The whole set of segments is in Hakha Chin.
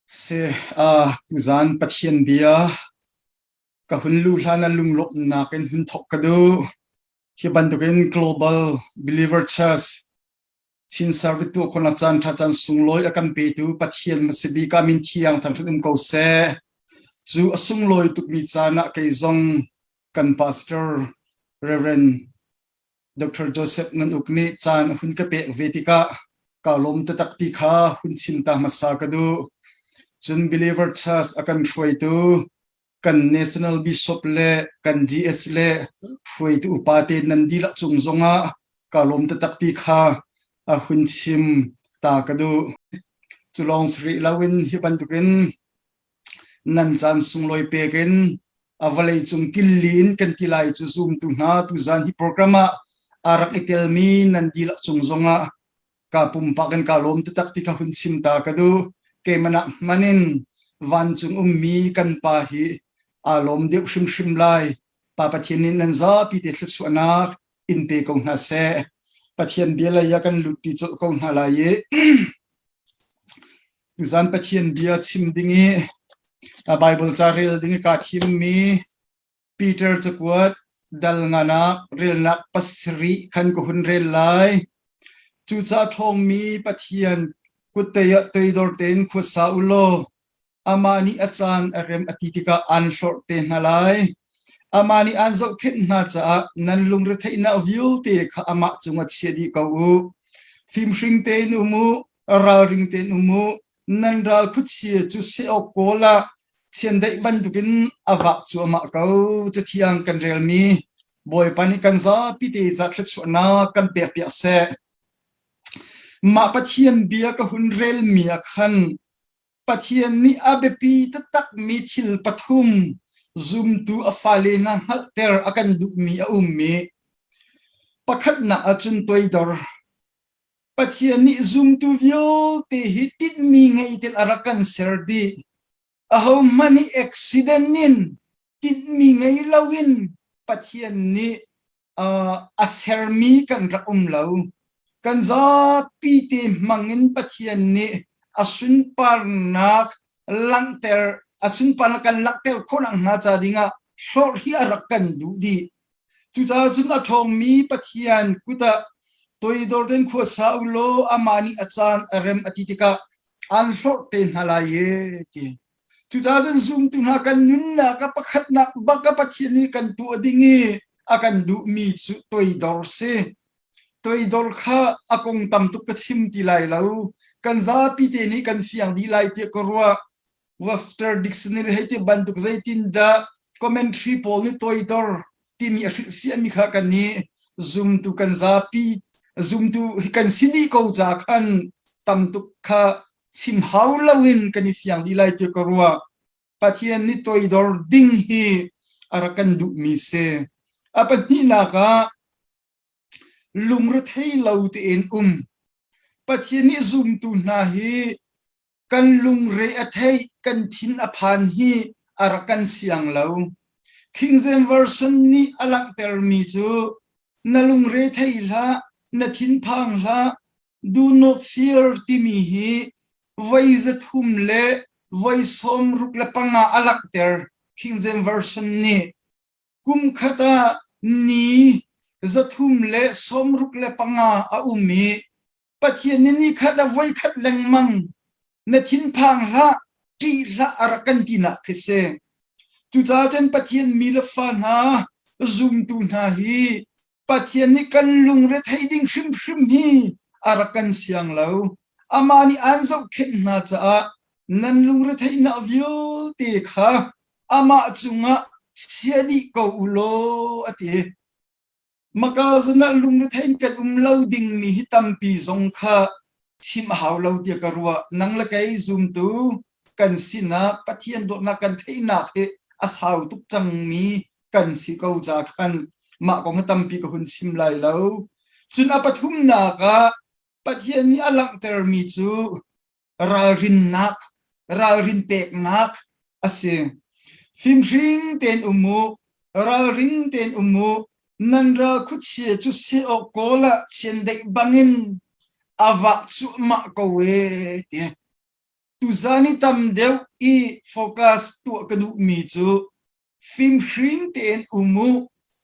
Si, uh, tuzan Pathian bia ka hun lu hlan ah lunglawmhnak in hun thawk ka duh. Hi bantukin Global Believer Church Chin Service tuah khawhnak caan ṭha caan sunglawi a kan petu Pathian na si bik ah min thiang thangṭhat um ko seh. Cu a sunglawi tukmi caan ah kei zong kan pastor Reverend Dr. Joseph Ngan Uk nih caan a hun ka pek ve tikah kaa lawm taktak ti kha hun chim ta hmasa ka duh. Cun Believer Church a kan hruaitu kan National Bishop le kan GS le hruaitu upa te nan dihlak cung zongah kaa lawm taktak ti kha a hun chim ta ka duh. Cu lawng si rih loin hi bantukin nan caan sunglawi pek in a vawlei cung killi in kan ti lai cu zumtu hna tuzan hi program ah a rak i telmi nan dihlak cung zongah ka pumpak in ka lawm taktak ti kha hun chim ta ka duh. Keimah hman in vancung ummi kan pa hi aa lawm deuh hrimhrim lai. Pa Pathian nih nan zapi te thluachuahnak in pe ko hna seh. Pathian bia lei ah kan lut ti colh ko hna lai i tuzan Pathian bia chim ding i Bible ca rel ding i kaa thimmi Peter cakuat dal nganak relnak pasarih khan ka hun rel lai. Cucaah ṭhawngmi Pathian kuttei ah toidor tein khuasa u law amah nih a caan a rem a ti tikah aan hlorh te hna lai. Amah nih aan zohkhenh hna caah nan lungretheihnak vialte kha amah cungah chia dih ko u. Fimhring tein um u, ralring tein um u, nan ral khuachia cu seh awk kawl ah chiandeih bantukin a vak cuahmah ko. Cathiang kan relmi Bawipa nih kan zapi te ca thluachuahnak kan pekpiak seh. Mah Pathian bia ka hun relmi ah khan Pathian nih a biapi taktakmi thil pathum zumtu a fale hna hngalhter a kan duhmi a um i pakhatnak ahcun toidor. Pathian nih zumtu vialte hi tinhmi ngei tein a rak kan ser dih. Ahohmanh hi accident in tinhmi ngei loin Pathian nih a sermi kan rak um lo. Kan zapi te hmangin Pathian nih a sunparnak langhter a sunparnak kan langhter khawh nakhnga ca dingah hlorh hi a rak kan duh dih. Cucaah cun a ṭhawngmi Pathian kut ah toidor tein khua sa u law amah nih a caan a rem a ti tikah aan hlorh te hna lai e ti. Cucaah cun zumtu hna kan nunnak ah pakhatnak bak a Pathian nih kan tuah ding i a kan duhmi cu toidor si. Toidor kha a kong tam tuk ka chim ti lai lo. Kan zapi te nih kan fiang dih lai tiah ka ruah. Webster Dictionary hei ti bantuk zeitindah commentary pawl nih toidor timi a hrilhfiahmi kha kan i zumtu kan zapi zumtu hi kan si dih ko ca khan tam tuk kha chim hau loin kan i fiang dih lai tiah ka ruah. Pathian nih toidor ding hi a rak kan duhmi si. A pahnihnak ah lungrethei lo tein um. Pathian nih zumtu hna hi Kan lungre a theih, kan thin a phan hi a rak kan siang lo. King James Version nih a langhtermi cu na lungre thei hlah, na thinphang hlah, do not fear timi hi voi 300 le voi 65 a langhter King James Version nih. Kum khat ah ni 365 a um i Pathian nih nikhat ah voikhat lengmang na thinphang hlah, ṭih hlah a rak kan tinak khi si. Cucaah cun Pathian mi le fa hna, zumtu hna hi Pathian nih kan lungre thei ding hrimhrim hi a rak kan siang lo. Amah nih aan zohkhenh hna caah nan lungretheihnak vialte kha amah cungah chia dih ko u law a ti. Maka zun ah lungrethei in kan um lo dingmi hi tampi zong kha chim a hau lo tiah ka ruah. Nang le kei zumtu kan sinah Pathian dawtnak kan theihnak hi a sau tuk cangmi kan si ko ca khan mah kong hi tampi ka hun chim lai lo. Cun a pathumnak ah Pathian nih a langhtermi cu ralrinnak, ralrin peknak a si. Fimhring tein um u, ralring tein um u, nan ral khuachia cu seh awk kawl ah chiandeih bangin a vah cuahmah ko e ti. Tuzan i tam deuh i focus tuah ka duhmi cu fimhring tein um u,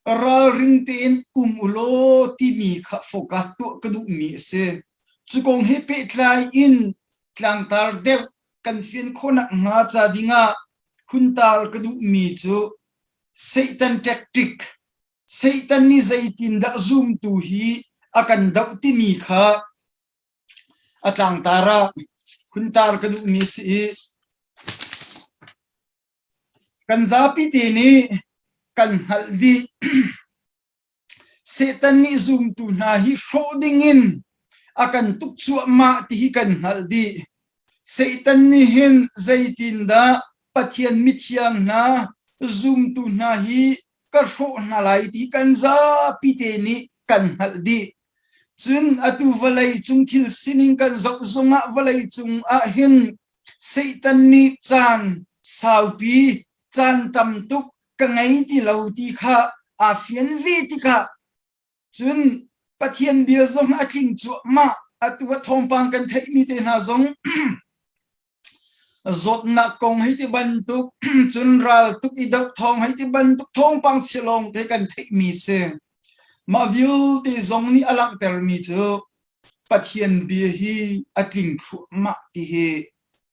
ralring tein um u law timi kha focus tuah ka duhmi a si. Cu kong he pehtlai in tlangtar deuh kan fian khawhnak hnga ca dingah huntar ka duhmi cu Satan tactic, Satan nih zeitindah zumtu hi a kan doh timi kha a tlangtar ah huntar ka duhmi a si i kan zapi te nih kan hngalh dih. Satan nih zumtu hna hi hrawh dingin a kan tuk cuahmah ti hi kan hngalh dih. Satan nih hin zeitindah Pathian mithiang hna zumtu hna hi ka hrawh hna lai ti kan zapi te nih kan hngalh dih. Cun atu vawlei cung thil sining kan zoh zongah vawlei cung ah hin Satan nih caan saupi, caan tam tuk ka ngei ti lo ti kha aa fian ve tikah cun Pathian bia zong a tling cuahmah. Atu ah thawngpang kan theihmi te hna zong Zawtnak kong hei ti bantuk, cun raltuk i doh thawng hei ti bantuk thawngpang chia lawng te kan theihmi si. Mah vialte zong nih a langhtermi cu Pathian bia hi a tling thluahmah ti hi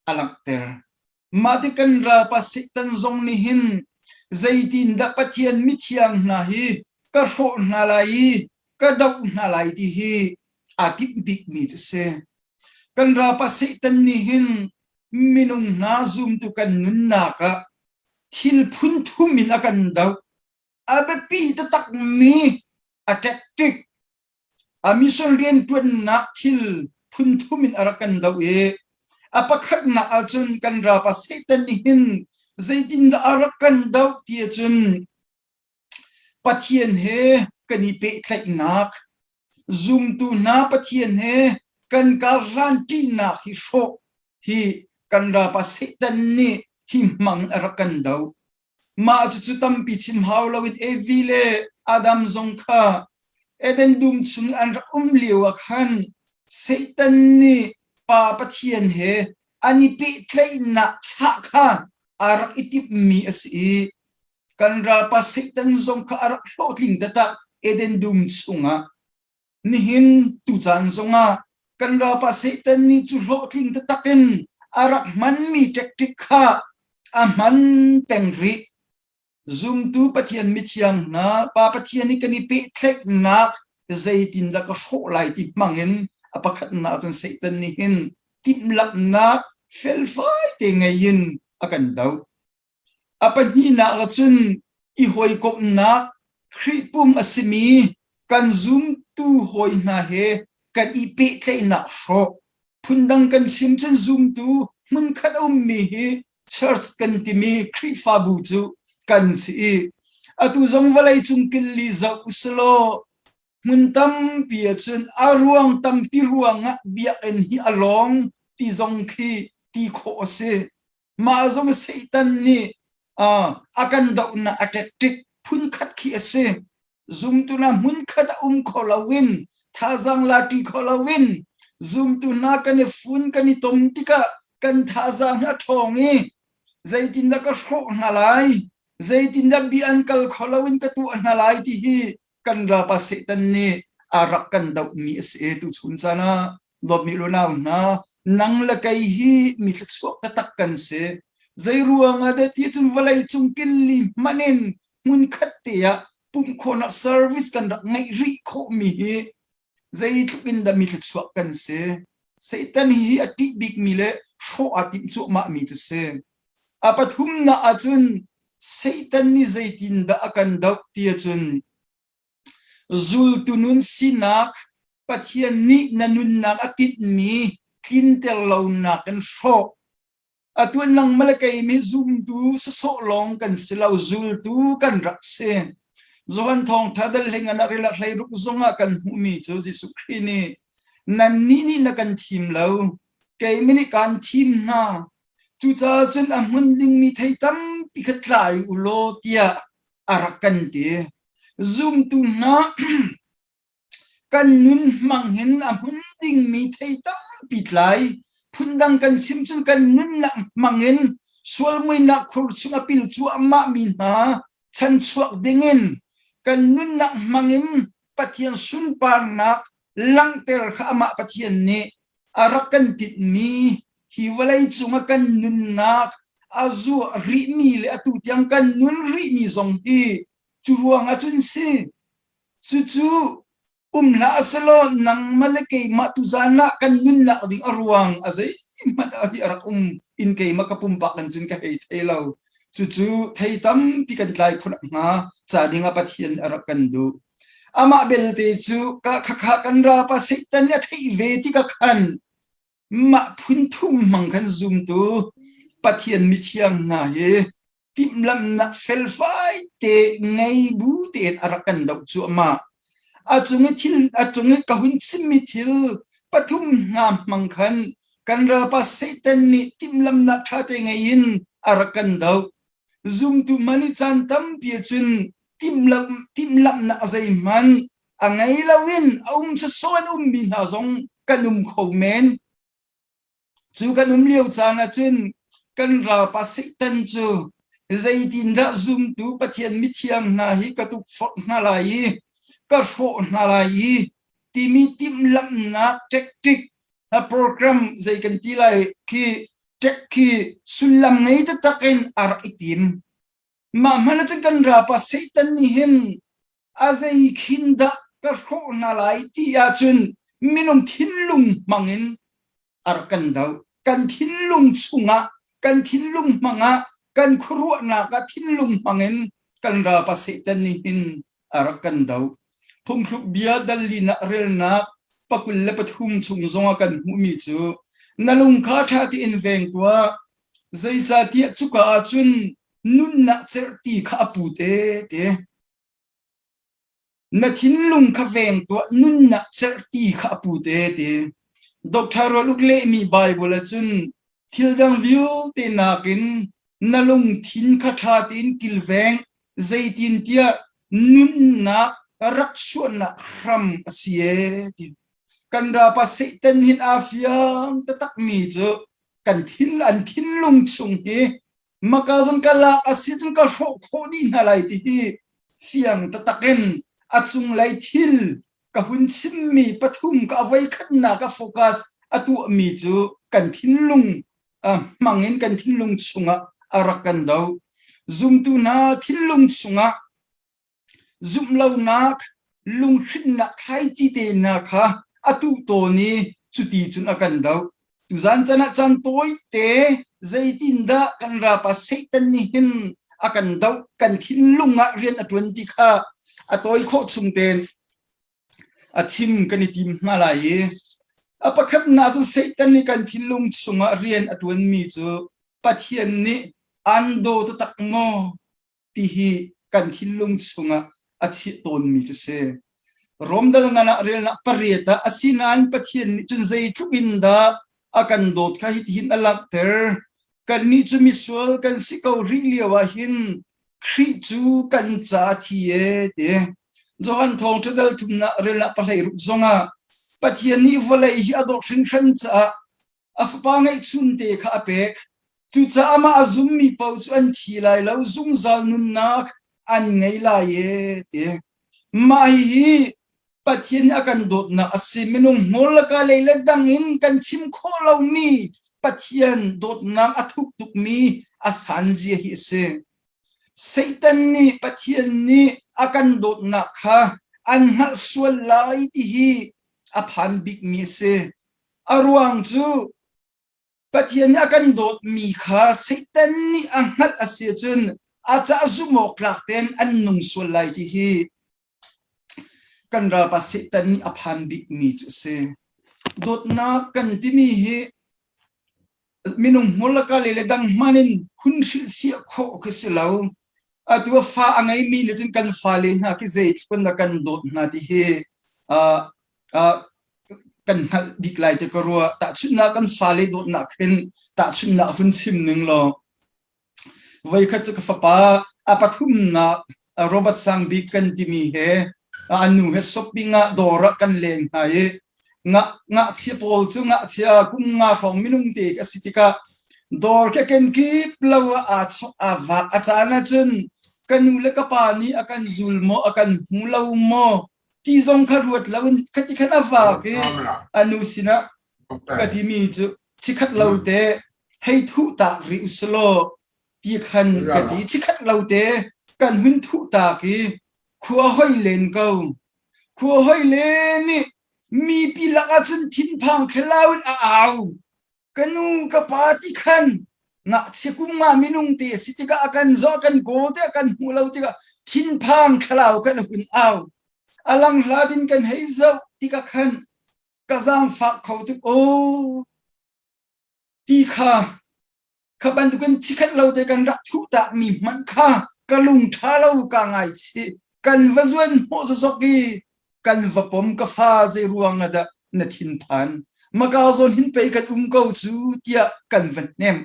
a langhter. Mah ti kan ralpa Satan zong nih hin zeitindah Pathian mithiang hna hi ka hrawh hna lai i ka doh hna lai ti hi aa timh bikmi cu si. Kan ralpa Satan nih hin minung hna zumtu kan nunnak ah thil phun thum in a kan doh. A biapi taktakmi a tactic, a mission rianṭuannak thil phun thum in a rak kan doh i a pakhatnak ahcun kan ralpa Satan nih hin zeitindah a rak kan doh ti ahcun Pathian he kan i pehtlaihnak, zumtu hna Pathian he kan karhlan ṭihnak hi hrawh hi kan ralpa Satan nih hi hmang a rak kan doh. Mah cucu tampi chim hau loin Evi le Adam zong kha Eden dum chung an rak um lio ah khan Satan nih Pa Pathian he an i pehtlaihnak chah kha aa rak i timhmi a si i Kan ralpa Satan zong kha a rak hlawhtling taktak Eden dum chungah. Nihin tucaan zongah kan ralpa Satan nih cu hlawhtling taktak in a rak hmanmi tactic kha a hman peng rih. Zumtu Pathian mithiang hna, Pa Pathian i kan i pehtlaihnak zeitindah ka hrawh lai ti hmangin a pakhatnak cun Satan nih hin timhlamhnak felfai te ngei in a kan doh. A pahnihnak ahcun i hawikomhnak Khrih pum a simi kan zumtu hawi hna he kan i pehtlaihnak hrawh. Phundang kan chim cun zumtu hmunkhat a ummi hi church kan timi Khrihfabu cu kan si i atu zong vawleicung killi zoh usilaw hmun tampi ahcun a ruang tampi ruangah biakinn hi a lawng ti zong khi ti khawh a si. Mah zong Satan nih a kan dohnak a tactic phunkhat khi a si. Zumtu hna hmunkhat a um kho loin thazaang la ṭi kho loin zumtu hna kan i fun kan i tom tikah kan thazaang hi a ṭhawng i zeitindah ka hrawh hna lai, zeitindah bia an kal kho loin ka tuah hna lai ti hi kan ralpa Satan nih a rak kan dohmi a si. Tuchun caan ah dawtmi unau hna, nang le kei hi mi thluachuak taktak kan si. Zei ruangah dah ti cun vawlei cung killi hmanh in hmunkhat te ah pumh khawhnak service kan rak ngeih rih khawhmi hi zeitluk in dah mi thluachuak kan si. Satan hi a ṭih bikmi le hrawh aa timh cuahmahmi cu si. A pathumnak ahcun Satan nih zeitindah a kan doh ti ahcun zultu nun sinak Pathian nih na nunnak a tinhmi tlinter lonak in hrawh. Atu nangmah le kei nih zumtu sawsawh lawng kan si lo, zultu kan rak si. Johan thawngṭha dal hlingan ah rilak hleiruk zongah kan hmuhmi cu Jesuh Khrih nih nannih nih na kan thim lo, keimah nih kaan thim hna. Cucaah cun a hmun dingmi thei tampi kha tlai u law tiah a rak kan ti. Zumtu hna kan nun hmang hin a hmun dingmi thei tampi tlai. Phundang kan chim cun kan nunnak hmangin sual muinak khur chung a pil cuahmah mi hna chanchuak dingin kan nunnak hmangin Pathian sunparnak langhter kha amah Pathian nih a rak kan tinhmi hi vawlei cungah kan nunnak a zuah rihmi le atu tiang kan nun rihmi zong hi cu ruangah cun si. Cucu um hlah selaw nangmah le keimah tuzan ah kan nunnak ding a ruang a zeihmanh hi a rak um in keimah ka pumpak in cun ka hei thei lo. Cucu thei tampi kan tlai khun hnga ca ding ah Pathian a rak kan duh. Amah belte cu ka khakha kan rapa Satan nih a theih ve tikah khan mah phun thum hmang khan zumtu Pathian mithiang hna hi timhlamhnak felfai te ngei bu tein a rak kan doh cuahmah. A cung i thil a cung i ka hun chimmi thil pathum hna hmang khan kan ralpa Satan nih timhlamhnak ṭha te ngei in a rak kan doh. Zumtu hmanh i caan tampi cun timhlamhnak zeihmanh a ngei loin a um sawsawh in ummi hna zong kan um kho men. Cu kan um lio caan ahcun kan ralpa Satan cu zeitindah zumtu Pathian mithiang hna hi ka tukforh hna lai i ka hrawh hna lai i timi timhlamhnak tactic program zei kan ti lai khi tek khi sullam ngei taktak in a rak i tim. Mah hmanh ahcun kan ralpa Satan nih hin a zei khin dah ka hrawh hna lai ti ahcun minung thinlung hmang in a rak kan doh. Kan thinlung chungah, kan thinlung hmangah, kan khuaruahnak ah thinlung hmang in kan ralpa Satan nih hin a rak kan doh. Phungthluk bia dallinak relnak pakul le pathum chung zongah kan hmuhmi cu na lung kha ṭha tein veng tuah, zeicahtiah cuka ah cun nunnak cerhti kha a pu te te. Na thinlung kha veng tuah, nunnak cerhti kha a pu te te. Dr. Rual Uk lehmi Bible ahcun thil dang vialte nakin na lungthin kha ṭha tein kilveng, zeitintiah nunnak rak chuahnak hram a si ee ti. Kan rapa Satan hin aa fiang taktakmi cu kan thin an thinlung chung hi maka zong ka lak a si cun ka hrawh khawh dih hna lai ti hi fiang taktak in a cunglei thil ka hun chimmi pathum ka avoi khatnak a focus a tuahmi cu kan thinlung hmang in kan thinlung chungah a rak kan do. Zumtu hna thinlung chungah zumhlonak, lunghrinnak thlaici te hna kha a tuh tawn i cuti cun a kan doh. Tuzan chan ah caan tawite zeitindah kan rapa Satan nih hin a kan doh, kan thinlung ah rian a ṭuan ti kha a tawi khawh chung tein a chim kan i tim hna lai i a pakhatnak cu Satan nih kan thinlung chungah rian a ṭuanmi cu Pathian nih an daw taktak maw ti hi kan thinlung chungah a chiah tawnmi cu si. Rom dal ngan ah relnak pariat ah asinain Pathian nih cun zeitluk in dah a kan dawt kha hitihin a langhter. Kannih cu misual kan si ko rih lio ah hin Khrih cu kan ca a thi e ti. Johan thawngṭha dal thumnak relnak pahlei ruk zongah Pathian nih vawlei hi a dawt hringhran caah a fapa ngeihchun te kha a pek. Cucaah amah a zummi paoh cu an thi lai lo, zungzal nunnak an ngei lai e ti. Mah hihi Pathian nih a kan dawtnak a si. Minung hmur laka lei le dang in kan chim khawh lomi Pathian dawtnak a thuk tukmi a san zia hi a si. Satan nih Pathian nih a kan dawtnak kha an hngalh sual lai ti hi a phan bikmi a si. A ruang cu Pathian nih a kan dawtmi kha Satan nih a hngalh a si ahcun a cah zumh awk tlak tein an nung sual lai ti hi kan ralpa Satan nih a phan bikmi cu a si. Dawtnak kan timi hi minung hmur le ka le le dang hman in hun hrilhfiah khawh khi si lo. Atu a fa a ngeimi nih cun kan fale hna khi zeitluk in dah kan dawt hna ti hi kan hngalh bik lai ti ka ruah. Tahchunhnak kan fale dawtnak hin tahchunhnak hun chim ning law Voikhat cu ka fapa a pathumnak Robert Sang Bik kan timi he a nu he shopping ah dawr ah kan leng hna i Ngakchia pawl cu ngakchia kum nga hrawng minung te a si tikah dawr ke kenkip lo ah aa chok aa vak. A caan ahcun ka nu le ka pa nih a kan zul maw, a kan hmu lo maw ti zong kha ruat loin khati khan a vak i a nu sinah ka timi cu chikhat lo te hei thuh tak rih usulaw ti khan ka ti. Chikhat lo te kan hun thuh tak i khua hoi len ko. Khua hoi len i mipi lakah cun thinphang thlarau in a au. Ka nu ka pa ti khan ngakchia kum nga minung te a si tikah a kan zoh kan kawl tikah kan hmuh lo tikah thinphang thlarau kan hun au. A lang hlat in kan hei zoh tikah khan ka zaangfak kho tuk aw ti kha Kha bantukin chikhat lo te kan rak thuh takmi hmanh kha ka lung ṭha lo ka ngaichih. Kan va zuan hnawh zazok i kan va pom ka fa zei ruang ah dah na thinphan? Maka zawn hin pei kan um ko cu tiah kan va hnemh.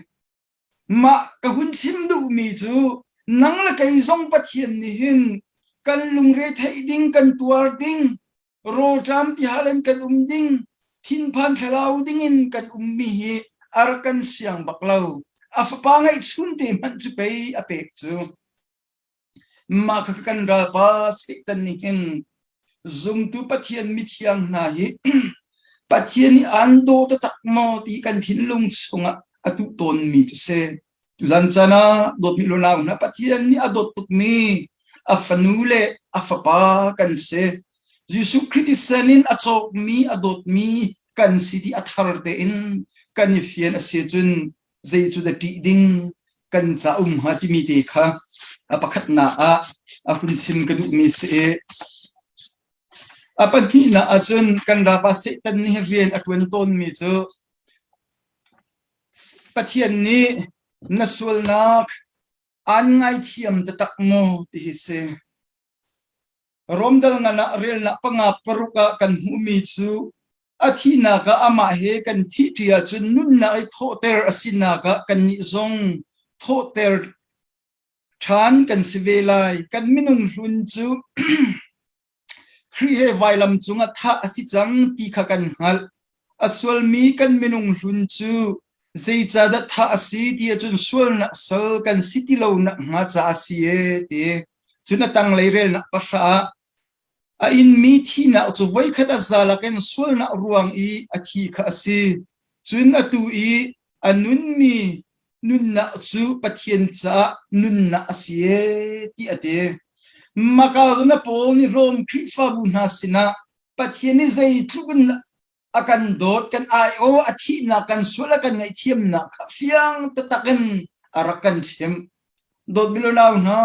Mah ka hun chim duhmi cu nang le kei zong Pathian nih hin kan lungre theih ding kan tuar ding rawlṭam tihal in kan um ding, thinphan thlalau dingin kan ummi hi a rak kan siang bak lo. A fapa ngeihchun te hmanh cu pei a pek cu. Mah kha kan ralpa Satan nih hin zumtu Pathian mithiang hna hi Pathian nih aan daw taktak maw ti kan thinlung chungah a tuh tawnmi cu si. Tuzan caan ah dawtmi lunau hna Pathian nih a dawt tukmi a fanu le a fapa kan si. Jesuh Khrih thisen in a cawkmi a dawtmi kan si ti a thar tein kan i fian a si cun zei cu dah ṭih ding kan ca um hnga timi te kha a pakhatnak ah a hun chim ka duhmi si i a pahnihnak ahcun kan rapa Satan nih rian a ṭuan tawnmi cu Pathian nih na sualnak aan ngaithiam taktak maw ti hi si. Rom dal ngan ah relnak panga paruk ah kan hmuhmi cu a thihnak ah amah he kan thihṭi ahcun nunnak i thawhter a sinak ah kannih zong thawhter ṭhan kan si ve lai. Kan minung hlun cu Khrih he vailam cungah thah a si cang ti kha kan hngalh. A sualmi kan minung hlun cu zeicahdah thah a si ti ahcun sualnak sal kan si ti lo nakhnga caah a si ee ti. Cun a tanglei relnak pahra ah a inmi thihnak cu voikhat a zalak in sualnak ruang i a thi kha a si. Cun atu i a nunmi nunnak cu Pathian caah nunnak a si ee ti a ti. Makarna pawl nih Rom Khrihfabu hna sinah Pathian nih zeitluk in a kan dawt, kan ai-aw a thihnak, kan sual a kan ngaihthiamnak kha fiang taktak in a rak kan chimh. Dawtmi unau hna,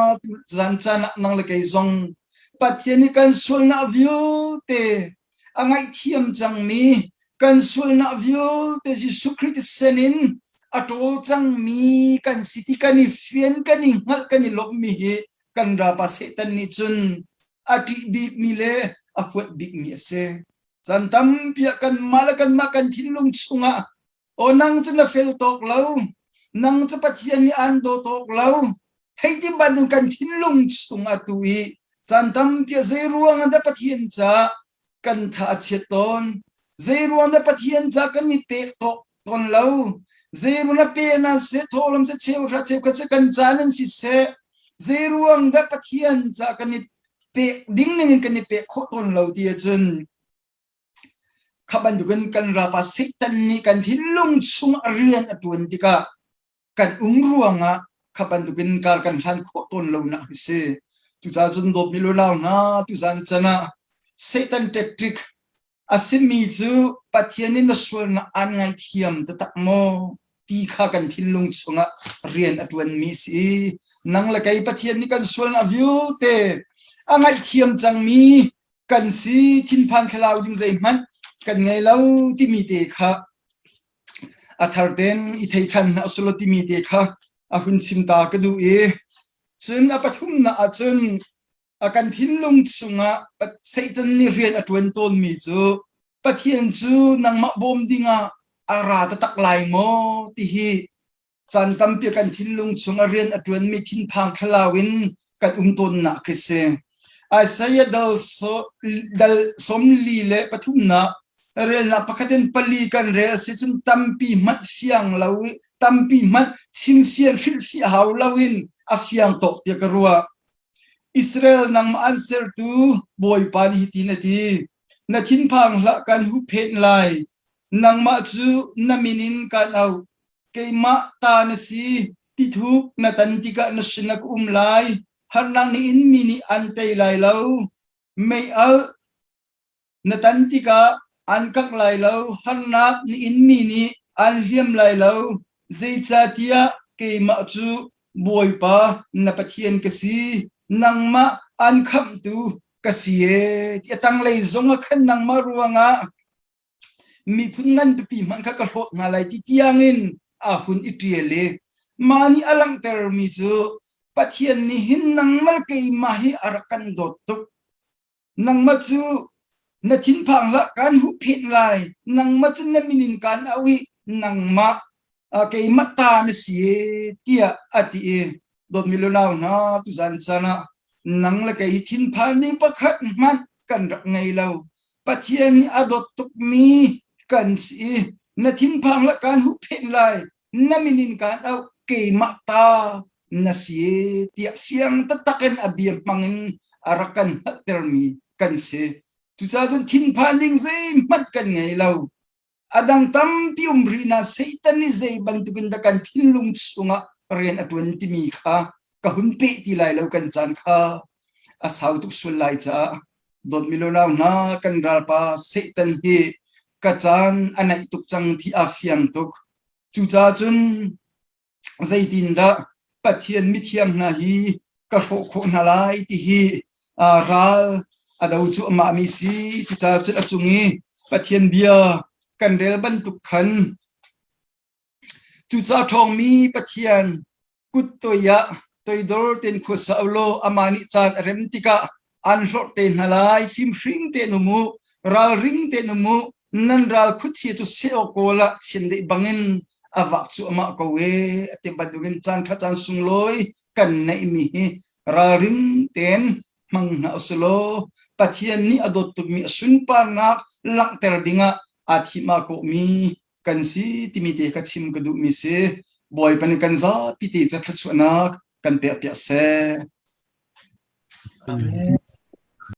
zan caan ah nang le kei zong Pathian nih kan sualnak vialte a ngaihthiam cangmi, kan sualnak vialte Jesuh Khrih thisen in a ṭawl cangmi kan si ti kan i fian, kan i hngalh, kan i lawmhmi hi kan rapa Satan nih cun a ṭih bikmi le a huat bikmi a si. Caan tampi ah kanmah le kanmah kan thinlung chungah Aw nang cu na fel tawk lo, nang cu Pathian nih aan daw tawk lo. Hei ti bantuk kan thinlung chung atu i caan tampi ah zei ruang ah dah Pathian ca kan tha a chiat tawn? Zei ruang dah Pathian ca kan i pek tawk tawn lo? Zei ruang ah pe na seh, thawhlawm seh, cheuhra cheukhat seh, kan ca nan si seh, zei ruang dah Pathian ca kan i pek ding ning in kan i pek khawh tawn lo ti ahcun Kha bantukin kan ralpa Satan nih kan thinlung chung a rian a ṭuan tikah kan um ruangah kha bantukin kar kan hlan khawh tawn lonak hi si. Cucaah cun dawtmi lunau hna, tuzan can ah Satan tactic a simi cu Pathian nih na sualnak aan ngaithiam taktak maw ti kha kan thinlung chungah rian a ṭuanmi si. Nang le kei Pathian nih kan sualnak vialte a ngaihthiam cangmi kan si thinphan thlalau ding zeihmanh kan ngei lo timi te kha a thar ten i thei than hna usulaw timi te kha a hun chim ta ka duh i cun a pathumnak ahcun a kan thinlung chungah Satan nih rian a ṭuan tawnmi cu Pathian cu nangmah bawm dingah a ra taktak lai maw ti hi Caan tampi kan thinlung chung a rian a ṭuanmi thinphang thlalau in kan um tawnnak khi si. Isaiah dal, so, dal 43nak. Relnak pakhat in pali kan rel si cun tampi hmanh fiang lo i tampi hmanh chimfian hrilhfiah hau loin a fiang tawk tiah ka ruah. Israel nangmah an sertu Bawipa nih hitin a ti: Na thinphang hlah kan huhphenh lai. Nangmah cu na min in kaan auh. Keimah ta na si. Tithuk na tan tikah na sinah ka um lai. Harnak nih in mi nih an tei lai lo. Mei alh Na tan tikah an kangh lai lo, harnak na inmi nih an hliam lai lo, zeicahtiah keimah cu Bawipa na Pathian ka si, nangmah an khamhtu ka si ee. Ti a tanglei zong ah khan nangmah ruangah miphun ngan pipi hmanh kha ka hlawt hna lai ti tiangin a hun i ṭial i mah nih a langhtermi cu Pathian nih hin nangmah le keimah hi a rak kan dawt tuk. Nangmah cu na thinphang hlah, kaan huhphenh lai. Nangmah cu na min in kaan auh i nangmah keimah ta na si e tiah a ti i dawtmi lunau hna tuzan caan ah nang le kei hi thinphan ding pakhat hmanh kan rak ngei lo. Pathian nih a dawt tukmi kan si i na thinphang hlah, kaan huhphenh lai. Na min in kaan auh, keimah ta na si tiah fiang taktak in a bia hmang in a rak kan hngalhtermi kan si. Cucaah cun thinphan ding zeihmanh kan ngei lo. A dang tampi um rih na Satan nih zei bantukin dah kan thinlung chungah rian a ṭuan timi kha ka hun peh ti lai lo kan caan kha a sau tuk sual lai caah dawtmi lunau hna kan ralpa Satan hi ka caan a naih tuk cang ti a fiang tuk. Cucaah cun zeitindah Pathian mithiang hna hi ka hrawh khawh hna lai ti hi ral a do cuahmah mi si. Cucaah cun a cung i Pathian bia kan rel bantuk khan cucaah ṭhawngmi Pathian kut toi ah toidor tein khuasa u law amah nih caan a rem tikah an hlorh te hna lai. Fimhring tein um u, ralring tein um u, nan ral khuachia cu seh awk kawl ah chiandeih bangin a vak cuahmah ko e. A ti bantukin caan ṭha caan sunglawi kan neihmi hi ralring tein hmang hna usulaw Pathian nih a dawt tukmi a sunparnak langhter dingah aa thim aa kawhmi kan si timi te kha chim ka duhmi si. Bawipa nih kan zapi te cu thluachuahnak kan pek piak seh. Amen.